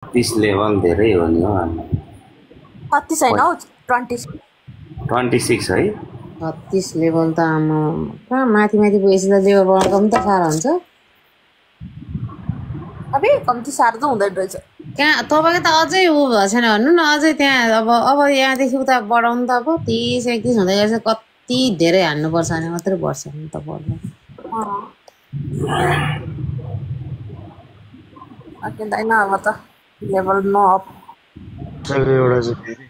30 level धेरै हो नि हो कति छैन हौ 26 है 36 लेभल त आमा कहाँ माथि माथि पुगेपछि त लेभल बढाउनु पनि त साह्रो हुन्छ अबे कम्ती साह्रो त हुँदैन रहेछ कहाँ तपाईँको त अझै ऊ भएको छैन भन्नु न अझै त्यहाँ अब यहाँदेखि उता बढाउनु त अब 30 31 हुँदै गएछ कति धेरै हान्नुपर्छ भने मात्रै बढ्छ नि त पर्दैन सकिँदैन अब त लेभल न अप एउटा चाहिँ फेरि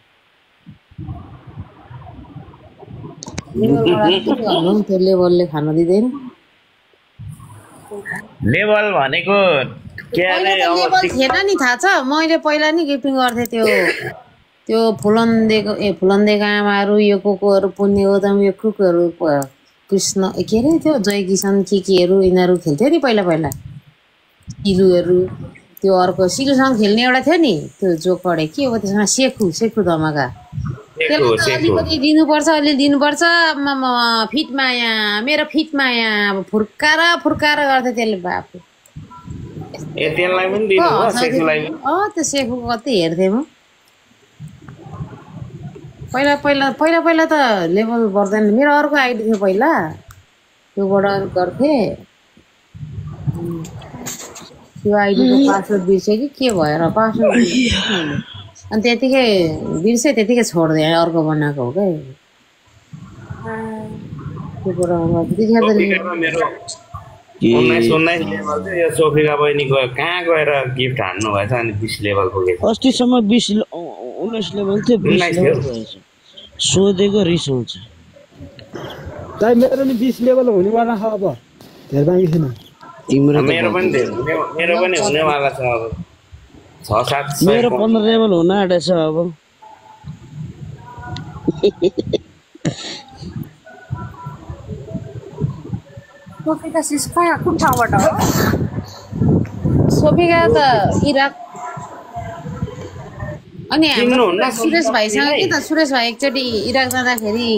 त्यो लेभलले खान दिँदैन लेभल भनेको के अरे अब लेभल थिएन नि थाहा छ मैले पहिला नि गिफ्टिङ गर्थेँ त्यो फुलन्देको आमाहरू यो कोकोहरू पुण्य गौतम यो कुकहरू कृष्ण के अरे त्यो जय किसान केहरू यिनीहरू खेल्थ्यो नि पहिला सिलुहरू त्यो अर्को सिलुसँग खेल्ने एउटा थियो नि त्यो जोकडे के हो त्यसमा सेखु धमाका त्यसलाई अलिकति दिनुपर्छ अलि दिनुपर्छ फिट माया मेरो फिट माया अब फुर्काएर गर्थ्यो त्यसले बापु त्यो सेखु कति हेर्थेँ म पहिला त लेभल बढ्दैन मेरो अर्को आइडी थियो पहिला त्योबाट गर्थेँ त्यो आइडीको पासवर्ड बिर्सेँ कि के भएर पासवर्ड अनि त्यतिकै बिर्सेँ त्यतिकै छोडिदिएँ अर्को बनाएको हो क्या सोफिका बहिनीको कहाँ गएर गिफ्ट हान्नु भएछ अनि 20 लेभल पुगेछ अस्तिसम्म 19 लेभल थियो 20 लेभल भएछ सोधेको रिस आउँछ दाइ मेरो नि 20 लेभल हुनेवाला छ अब धेरै बाँकी छैन मेरो पनि हुनेवाला छ अब 6-7 मेरो 15 लेभल हुन आँटेछ अब सोफिका सिस कहाँ कुन ठाउँबाट हो सोफिका त इराक अनि हाम्रो सुरेश भाइसँग के त सुरेश भाइ एकचोटि इराक जाँदाखेरि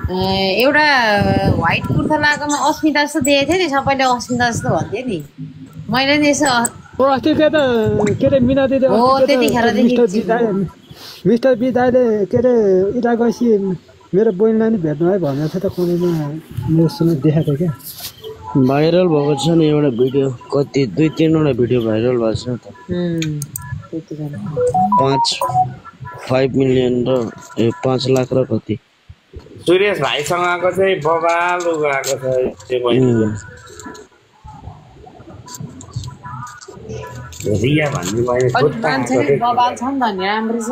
एउटा व्हाइट कुर्ता लगाएकोमा अस्मिता जस्तो देखेको थियो नि सबैले अस्मिता जस्तो भन्थ्यो नि मैले नि यसो अस्ति त्यो त के अरे मिना दिदी हो त्यतिखेरदेखि मिस्टर बी दाइले के अरे इराक गएपछि मेरो बहिनीलाई नि भेट्नु है भनेको थियो त कुनैमा न्युजमा देखाएको थियो क्या भाइरल भएको छ नि एउटा भिडियो कति 2-3 भिडियो भाइरल भएको छ त 5 मिलियन र 5 लाख र कति सुरेश भाइसँगको चाहिँ बबालु गएको छ त्यो बहिनीको रिया भन्ने बहिनी मान्छे बबाल छ नि त नि राम्रो छ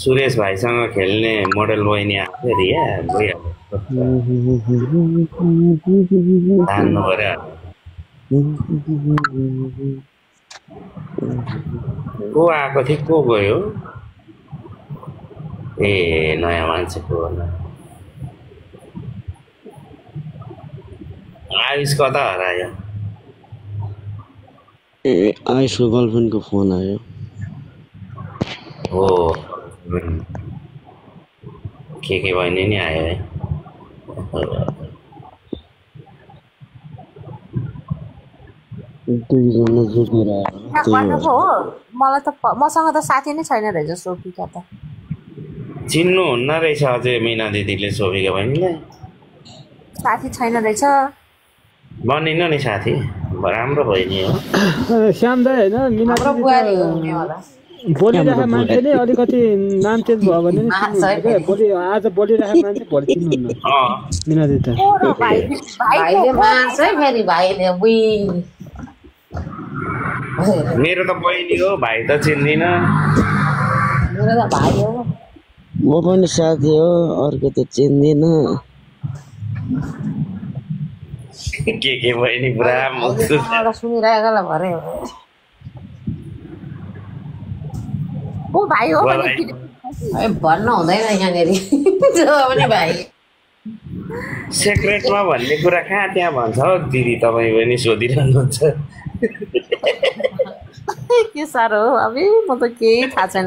सुरेश भाइसँग खेल्ने मोडल बहिनी आएको रिया जान्नु पर्यो को आएको थियो को गयो ए नयाँ मान्छे को आयुष कता हरायो आयुषको गर्लफ्रेन्डको फोन आयो हो के बहिनी नि आयो है दुईजना जोडेर मलाई त मसँग त साथी नै छैन रहेछ सोफिका त चिन्नुहुन्न रहेछ अझै मिना दिदीले सोफिका बहिनीलाई साथी छैन रहेछ बनिनु नि साथी राम्रो बहिनी हो श्याम दाइ होइन मिना बोलिरहेको मान्छे नै अलिकति नाम चेन्ज भयो भने आज बोलिरहेको मान्छे भोलि चिन्नुहुन्न मिना दिदी मेरो त बहिनी हो भाइ त चिन्दिन म पनि साथी हो अर्को त चिन्दिन के बहिनी पुरा सुनिरहेकोलाई भरे ओ भाइ हो भन्न हुँदैन यहाँनिर पनि भाइ सेक्रेटमा भन्ने कुरा कहाँ त्यहाँ भन्छ हो दिदी तपाईँ पनि सोधिरहनुहुन्छ के साह्रो हो अब म त केही थाहा छैन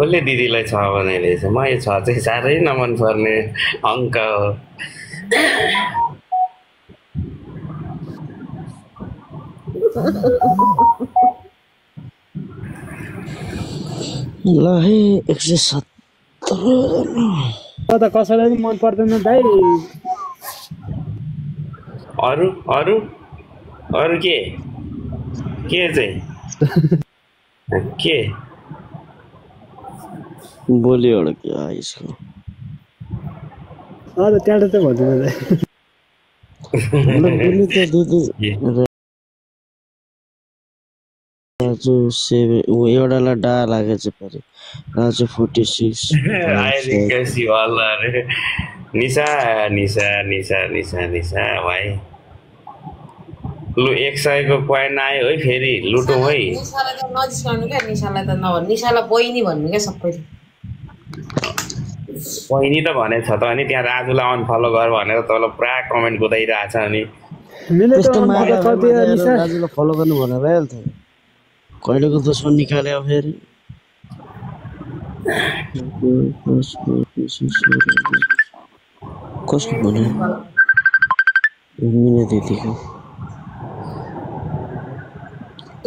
कसले दिदीलाई छ भने रहेछ म यो छ चाहिँ साह्रै नमन पर्ने अङ्क हो ल है 170 त कसैलाई पनि मन पर्दैन दाइ अरु अरु अरु के चाहिँ के बोल्यो एउटा के आइस त्यहाँ त भन्दैन दाइ बोल्नु त दिदी राजु 7 एउटालाई डा लागेछ फेरि राजु 46 आइदिएपछि होला रे निशा निशा निशा निशा निशा भाइ लु 100 को पोइन्ट आयो है फेरि लुटौँ है निशालाई त नजिस्काउनु क्या निशालाई त नभन् निशालाई बहिनी भन्नु क्या सबैले बहिनी त भनेको छ त अनि त्यहाँ राजुलाई अनफलो गर भनेर तल पुरा कमेन्ट कुदाइरहेछ अनि राजुलाई फलो गर्नु भनेर आइहाल्थ्यो कहिलेको दुश्मन निकाल्यो फेरि कसको भन्यो मिना दिदीको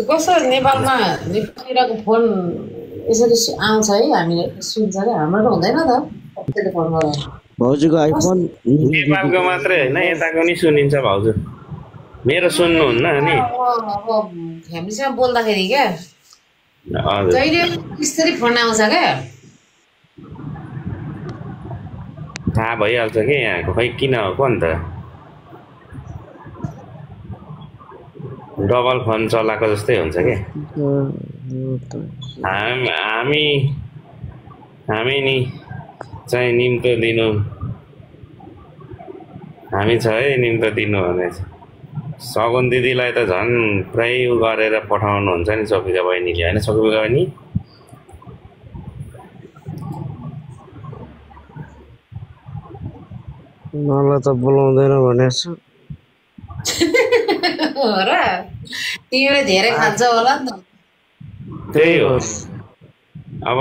कसरी नेपालमा नेपालीको फोन यसरी आउँछ है हामीले सुन्छ क्या हाम्रो त हुँदैन त टेलिफोन गरेर भाउजूको आइफोन नेपालको मात्रै होइन यताको नि सुनिन्छ भाउजू मेरो सुन्नुहुन्न अनि अब फ्यामिलीसँग बोल्दाखेरि क्या हजुर जहिले यसरी फोन आउँछ क्या थाहा भइहाल्छ कि यहाँको खै किन हो नि त डबल फोन चलाएको जस्तै हुन्छ क्या हामी नि चाहिँ निम्तो दिनु हामी छ है निम्तो दिनु भने सगुन दिदीलाई त झन् पुरै उ गरेर पठाउनुहुन्छ नि सोफिका बहिनीले होइन सोफिका बहिनी मलाई त बोलाउँदैन भनेछ हो र तिमीले धेरै खान्छ होला नि त त्यही हो अब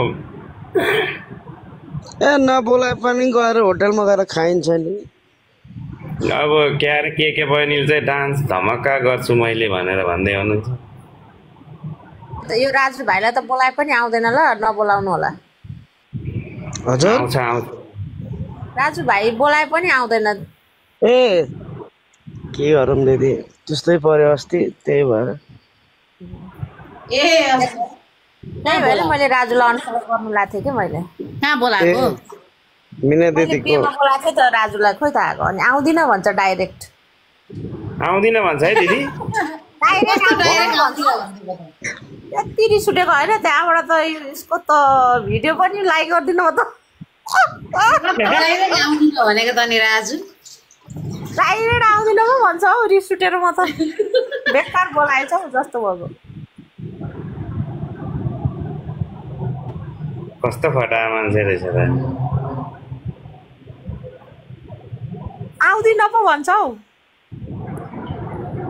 नबोलाए पनि गएर होटलमा गएर खाइन्छ नि अब के अरे के बहिनीले चाहिँ डान्स धमक्का गर्छु मैले भनेर भन्दै हुनुहुन्छ यो राजु भाइलाई त बोलाए पनि आउँदैन ल नबोलाउनु होला हजुर आउँछ आउँछ राजु भाइ बोलाए पनि आउँदैन ए के गरौँ दिदी त्यस्तै पर्यो अस्ति त्यही भएर त्यही भएर मैले राजुलाई अनफलो गर्नु लाग्थेँ कि मैले कहाँ बोलाएको मिना मैले दिदीको बिहेमा बोलाएको थिएँ त राजुलाई खोइ त आएको अनि आउँदिनँ भन्छ डाइरेक्ट आउँदिन भन्छ है दिदी यति रिस उठेको होइन त्यहाँबाट त यसको त भिडियो पनि लाइक गरिदिनु त भनेको त नि राजु डाइरेक्ट आउँदिनँ पो भन्छ हौ रिस उठेर म त बेकार बोलाएछ हौ जस्तो भएको कस्तो फटा मान्छे रहेछ त आउँदिनँ पो भन्छ हौ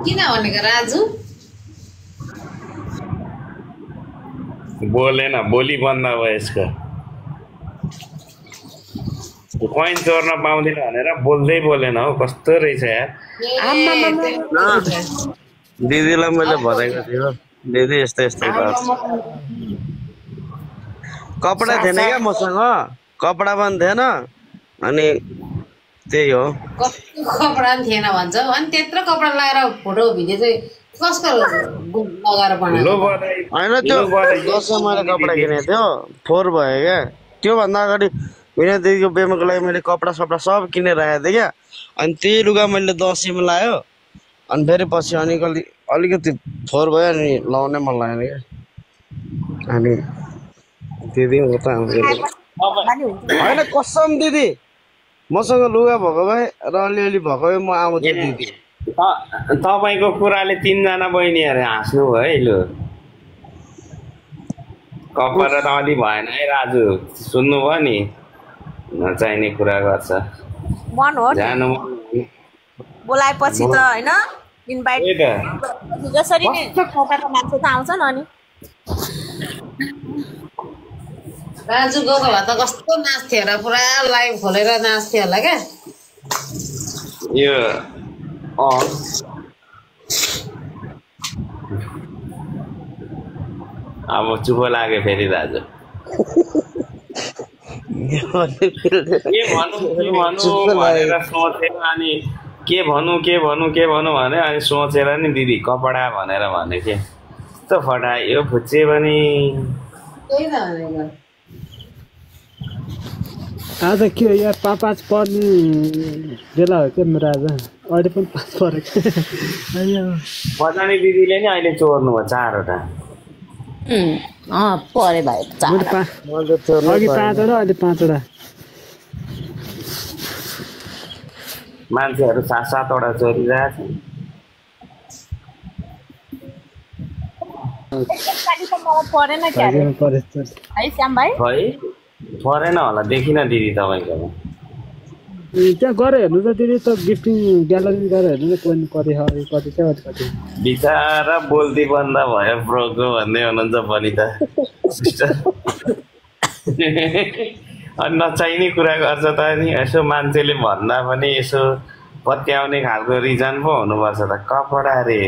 किन भनेको राजु बोलेन बोली बन्द भयो यसको कोइन चोर्न पाउँदिन भनेर बोल्दै बोलेन हौ कस्तो रहेछ यार दिदीलाई मैले भनेको थियो दिदी यस्तै यस्तै गर्छ कपडा थिएन क्या मसँग कपडा पनि थिएन अनि त्यही हो कपडा पनि थिएन भन्छ अनि त्यत्रो कपडा लगाएर फोटो भिडियो चाहिँ कसको लगाएर बनाएको होइन त्यो दसैँ मैले कपडा किनेको थियो 4 भयो क्या त्योभन्दा अगाडि मिना दिदीको बेमाको लागि मैले कपडा सपडा सब किनेर राखेको थिएँ क्या अनि त्यही लुगा मैले दसैँमा लायो अनि फेरि पछि अनि अलिकति 4 भयो अनि लाउनै मन लागेन क्या अनि दिदी हो त होइन कसम दिदी मसँग लुगा भएको भए र अलिअलि भएको भए म आउँथेँ दिदी तपाईँको कुराले 3 जना बहिनीहरू हाँस्नु भयो है लु कपडा त अलि भएन है राजु सुन्नुभयो नि नचाहिने कुरा गर्छ मन हो जानु बोलाएपछि त होइन इन्भाइट जसरी नै खोपाको मान्छे त आउँछ नि अनि राजु गएको भए त कस्तो नाच्थ्यो होला पुरा लाइभ खोलेर नाच्थ्यो होला क्या यो अब चुप लाग्यो फेरि दाजु के भनौँ भनेर सोचेर अनि के भनौँ भने अनि सोचेर नि दिदी कपडा भनेर भने के यस्तो फटायो फुच्चे पनि आज के यार 5 पर्ने बेला हो क्या मेरो आज अहिले पनि 5 परेको पचानी दिदीले नि अहिले चोर्नु भयो 4 वटा परे भाइ अघि 5 वटा अहिले 5 वटा मान्छेहरू 7 वटा चोरिरहेछ परेन क्या है श्याम भाइ है परेन होला देखिन दिदी तपाईँकोमा त्यहाँ गएर हेर्नु त दिदी त गिफ्टिङ ग्यालरी गएर हेर्नु न कोही परे कति कति बिचारा बोल्ती बन्द भयो ब्रोको भन्दै हुनुहुन्छ पनि त अनि नचाहिने कुरा गर्छ त नि यसो मान्छेले भन्दा पनि यसो पत्याउने खालको रिजन पो हुनुपर्छ त कपडा रे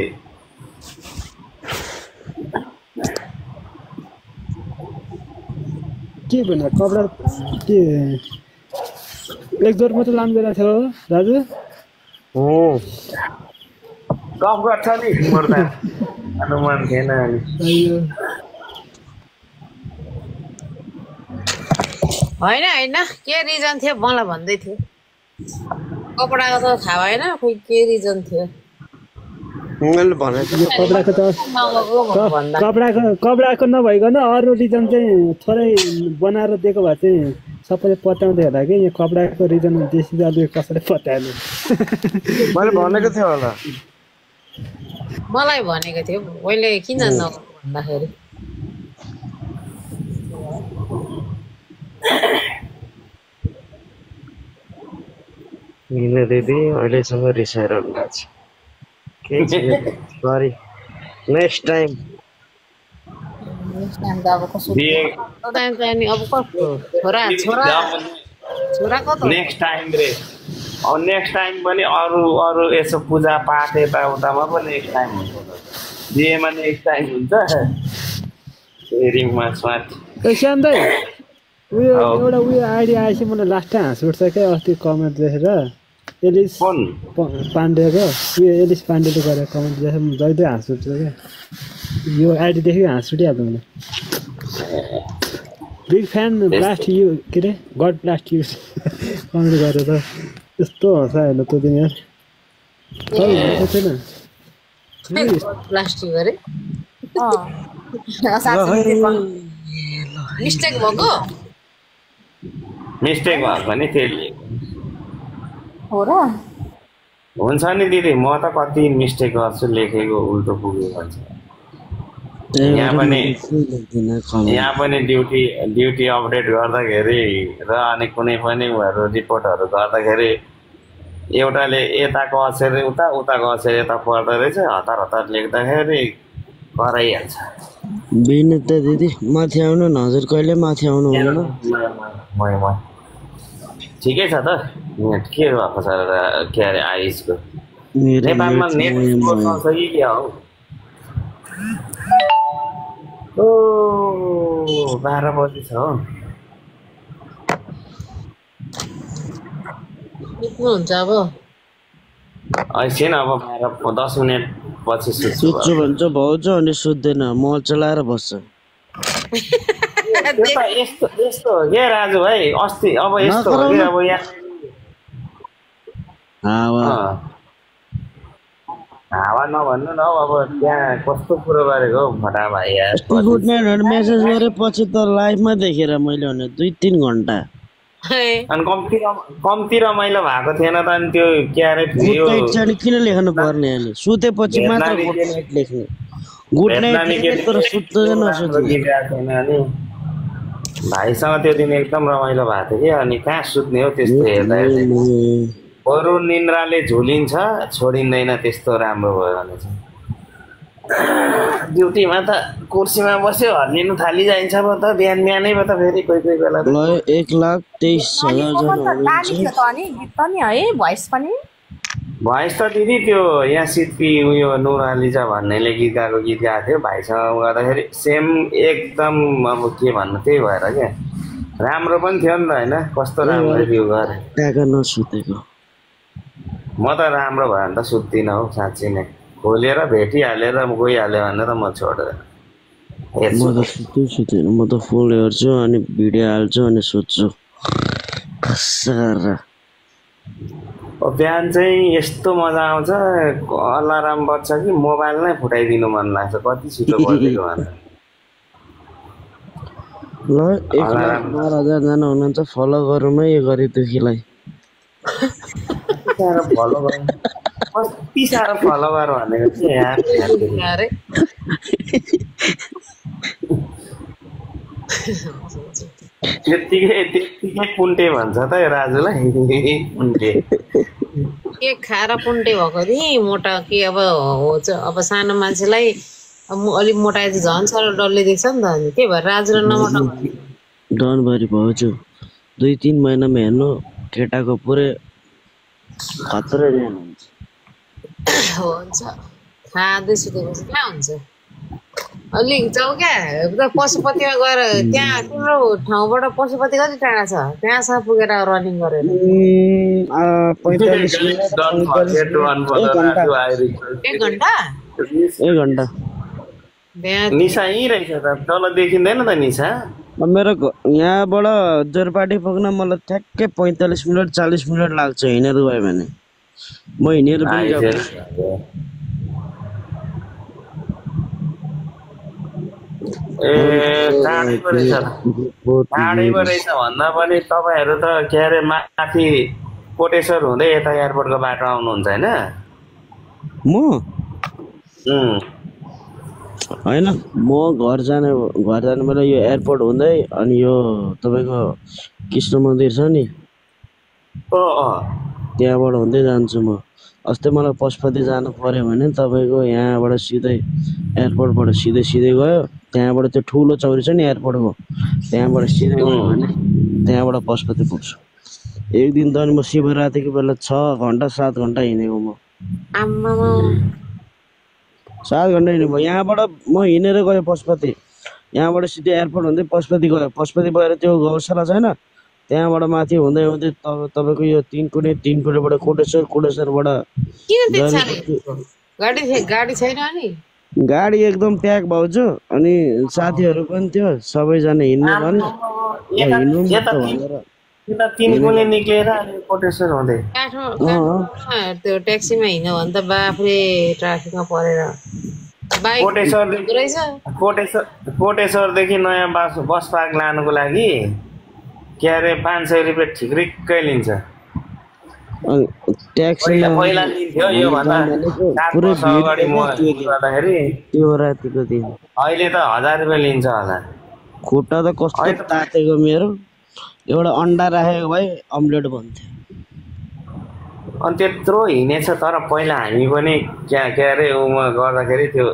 के भन्नु कपडा के एक जोर मात्रै लानु बेला थियो दाजु गफ गर्छ नि मर्दा अनुमान थिएन अनि होइन के रिजन थियो मलाई भन्दै थियो कपडाको त थाहा भएन खोइ के रिजन थियो मैले भनेको कपडाको नभइकन अरू रिजन चाहिँ थोरै बनाएर दिएको भए चाहिँ सबैले पत्याउँदै होला कि यहाँ कपडाको रिजन देशी जालु कसैले पत्याएन मैले भनेको थियो होला मलाई भनेको थियो मैले किन भन्दाखेरि मिले दिदी अहिलेसम्म रिसाएर हुनुहुन्छ sorry next time next time पनि अरू यसो पूजा पाठ यताउतामा पनि नेक्स्ट टाइम हुन्छ बिहेमा नेक्स्ट टाइम हुन्छ रिङमा स्वाट श्याम दाइ उयो एउटा उयो आइडिया आएपछि मलाई लास्ट हाँस उठ्छ क्या अस्ति कमेन्ट देखेर एलिस पाण्डेको उयो एलिस पाण्डेले गरेर कमेन्ट देखेर जहिले हाँस उठ्छ क्या यो आइडी देखेर हाँस उठिहाल्छ मलाई बिग फ्यान ब्लास्ट यु के अरे गड ब्लास्ट यु कमेन्ट गरेर यस्तो हँसा होइन त्यो दिन यार छैन प्लास्टिक गरे मिस्टेक भएको नि त्यसले हो र हुन्छ नि दिदी म त कति मिस्टेक गर्छु लेखेको उल्टो पुग्यो भन्छ यहाँ पनि ड्युटी अपडेट गर्दाखेरि र अनि कुनै पनि रिपोर्टहरू गर्दाखेरि एउटाले यताको अक्षर उताको अक्षर यता पढ्दो रहेछ हतार लेख्दाखेरि कराइहाल्छ विनता दिदी माथि आउनु न हजुर कहिले माथि आउनु हुँदैन ठिकै छ त नेट के भएको छ के अरे आइसको नेपालमा नेट छ कि क्या हो 12 बजी छ हो हुन्छ अब ऐसे न अब 10 मिनट पछि सुत्छु भन्छ भाउजू अनि सुत्दैन मोबाइल चलाएर बस्छ यस्तो हो क्या राजु भाइ अस्ति अब यस्तो हो कि अब यहाँ हावा नभन्नु न अब त्यहाँ कस्तो कुरो गरेको हो फटा भाइ यार गुड नाइट मेसेज गरेपछि त लाइभमा देखेर मैले भने 2-3 घण्टा अनि कम्ती रमाइलो भएको थिएन त अनि त्यो के अरे किन लेख्नु पर्ने अनि सुतेपछि मात्र गुड नाइट लेख्ने गुड नाइट तर सुत्दैन अनि भाइसँग त्यो दिन एकदम रमाइलो भएको थियो कि अनि कहाँ सुत्ने हो त्यस्तो हेर्दा बरु निन्द्राले झुलिन्छ छोडिँदैन त्यस्तो राम्रो भयो भने चाहिँ ड्युटीमा त कुर्सीमा बस्यो हल्लिनु थालिजाइन्छ पो त बिहानै पो त फेरि कोही बेला 1,23,000 है भोइस पनि भएस त दिदी त्यो यहाँ सिटकी उयो नुर आलिजा भन्नेले गीत गाएको गीत गाएको थियो भाइसँग गर्दाखेरि सेम एकदम अब के भन्नु त्यही भएर क्या राम्रो पनि थियो नि त होइन कस्तो राम्रो रिभ्यू गरे नसुतेको म त राम्रो भयो भने त सुत्दिनँ हौ साँच्ची नै खोलेर भेटिहालेर गइहाल्यो भने त म छोडेर म त सुत्दैन म त फुल हेर्छु अनि भिडियो हाल्छु अनि सुत्छु बिहान चाहिँ यस्तो मजा आउँछ अलार्म बज्छ कि मोबाइल नै फुटाइदिनु मन लाग्छ कति छिटो बजेको भनेर ल 1,04,000 हुनुहुन्छ फलो गरौँ है यो गरी दुखीलाई कति साह्रो फलो गर भनेको चाहिँ यार त्यत्तिकै पुन्टे भन्छ त राजुलाई पुन्टे के खाएर पुन्टे भएको नि मोटा के अब हो अब सानो मान्छेलाई अलिक मोटाए चाहिँ झन् साह्रो डरले देख्छ नि त अनि त्यही भएर राजुलाई नमोटा डनभरि भाउजू 2-3 महिनामा हेर्नु केटाको पुरै खतरा हुन्छ खाँदै सुतेपछि कहाँ हुन्छ अलिक जाऊ क्या पशुपतिमा गएर त्यहाँ तिम्रो ठाउँबाट पशुपति कति टाढा छ त्यहाँसम्म पुगेर रनिङ गरेर 45 मिनेट 1 घन्टा निशा यहीँ रहेछ त तल देखिँदैन त निशा मेरो यहाँबाट जोरपाटी पुग्न मलाई ठ्याक्कै 45 मिनट 40 मिनट लाग्छ हिँडेर गयो भने म हिँडेर पनि टाढैमा रहेछ भन्दा पनि तपाईँहरू त के अरे माथि कोटेश्वर हुँदै यता एयरपोर्टको बाटो आउनुहुन्छ होइन म घर जाने बेला यो एयरपोर्ट हुँदै अनि यो तपाईँको कृष्ण मन्दिर छ नि त्यहाँबाट हुँदै जान्छु म अस्ति मलाई पशुपति जानु पर्यो भने तपाईँको यहाँबाट सिधै एयरपोर्टबाट सिधै गयो त्यहाँबाट त्यो ठुलो चौरी छ नि एयरपोर्टको त्यहाँबाट सिधै गयो भने त्यहाँबाट पशुपति पुग्छु एक दिन त अनि म शिवरात्रिको बेला 6 घन्टा 7 घन्टा हिँडेको म 7 घन्टा हिँडेको यहाँबाट म हिँडेर गएँ पशुपति यहाँबाट सिधै एयरपोर्ट हुँदै पशुपति गयो पशुपति गएर त्यो गौशाला छैन त्यहाँबाट माथि हुँदै तपाईँको यो 3 कुनेबाट कोटेश्वरबाट गाडी छैन नि गाडी एकदम प्याक भाउजू अनि साथीहरू पनि थियो सबैजना हिँड्नु भने त्यो ट्याक्सीमा हिँड्यो भने त बाफरे ट्राफिकमा परेर कोटेश्वरदेखि नयाँ बस पार्क लानुको लागि के अरे 500 रुपियाँ ठिक्रिक्कै लिन्छ पहिला लिन्थ्यो यो भन्दा 4 वर्ष अगाडि म गर्दाखेरि अहिले त 1000 रुपियाँ लिन्छ होला खुट्टा त कस्तो तातेको मेरो एउटा अन्डा राखेको भए अम्लेट बन्थ्यो अनि त्यत्रो हिँडेछ तर पहिला हामी पनि के अरे गर्दाखेरि त्यो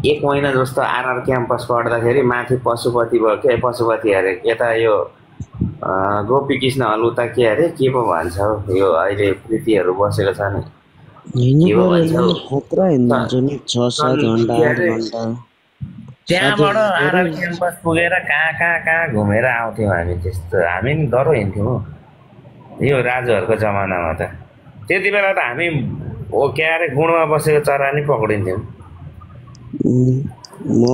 1 महिना जस्तो आरआर क्याम्पस पढ्दाखेरि माथि पशुपति भयो के पशुपति अरे यता यो गोपी कृष्ण हल उता के अरे के पो भन्छ यो अहिले प्रीतिहरू बसेको छ नि त्यहाँबाट आरआर क्याम्पस पुगेर कहाँ घुमेर आउँथ्यौँ हामी त्यस्तो हामी नि डह्रो हिँड्थ्यौँ यो राजुहरूको जमानामा त त्यति बेला त हामी के अरे गुणमा बसेको चरा नि पक्रिन्थ्यौँ म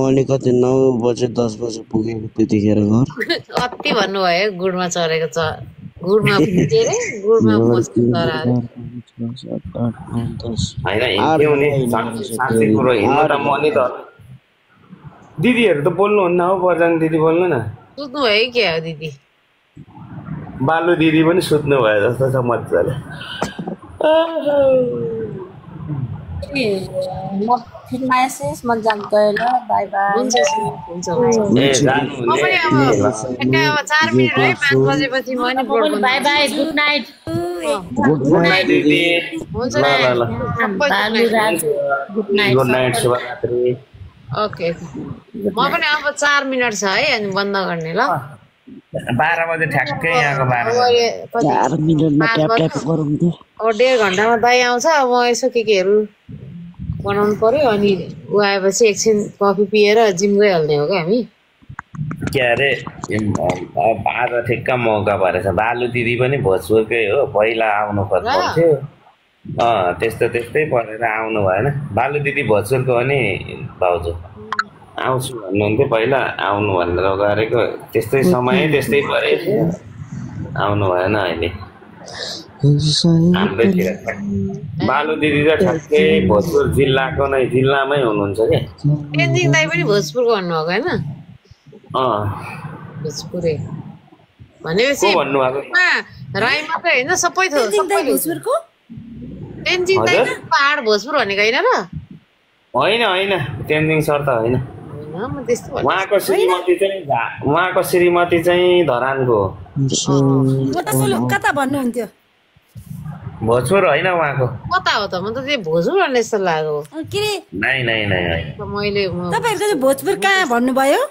अलिकति 9 बजे 10 बजे पुगेको त्यतिखेर घर कति भन्नुभयो गुडमा चरेको छ गुडमा बस्ने चराहरू दिदीहरू त बोल्नुहुन्न हौ पर्जाङ दिदी बोल्नु न सुत्नु भयो क्या दिदी बालु दिदी पनि सुत्नु भयो जस्तो छ मजाले बाई बाई हुन्छ 4 मिनेट है 5 बजेपछि म नि बाई बाई गुड नाइट दिदी हुन्छ गुड नाइट शुभरात्रि ओके म पनि अब 4 मिनेट छ है अनि बन्द गर्ने ल 12 बजे ठ्याक्कै यहाँको 12 बजे। मैले कति 4 मिनेटमा ट्याप ट्याप गरौँ त। अब 1.5 घन्टामा दाइ आउँछ अब म यसो केहरू बनाउनु पर्यो अनि ऊ आएपछि एकछिन कफी पिएर जिम गइहाल्ने हो क्या हामी। के अरे आज ठिक्क मौका परेछ। बालु दिदी पनि भोजपुरकै हो, पहिला आउनु खोज्नुहुन्थ्यो। त्यस्तै परेर आउनु भएन। बालु दिदी भोजपुरको हो नि भाउजू, आउँछु भन्नुहुन्थ्यो पहिला, आउनु भनेर गरेको, त्यस्तै समय त्यस्तै परेको आउनु भएन। अहिले हाम्रैतिर बालु दिदी त ठ्याक्कै भोजपुर जिल्लामै हुनुहुन्छ क्या। तेन्जिङ दाइ पनि भोजपुरको भन्नुभएको होइन? भोजपुरे भनेपछि भन्नुभएको राई मात्रै होइन सबै थोक भोजपुरको तेन्जिङ दाइ पहाड भोजपुर भनेको होइन र? होइन तेन्जिङ सर त होइन। उहाँको श्रीमती चाहिँ धरानको हो। कता भन्नुहुन्थ्यो? भोजपुर होइन उहाँको। कता हो त? म त त्यो भोजपुर भन्ने जस्तो लाग्यो। के रे नै मैले तपाईँहरूको भोजपुर कहाँ भन्नुभयो?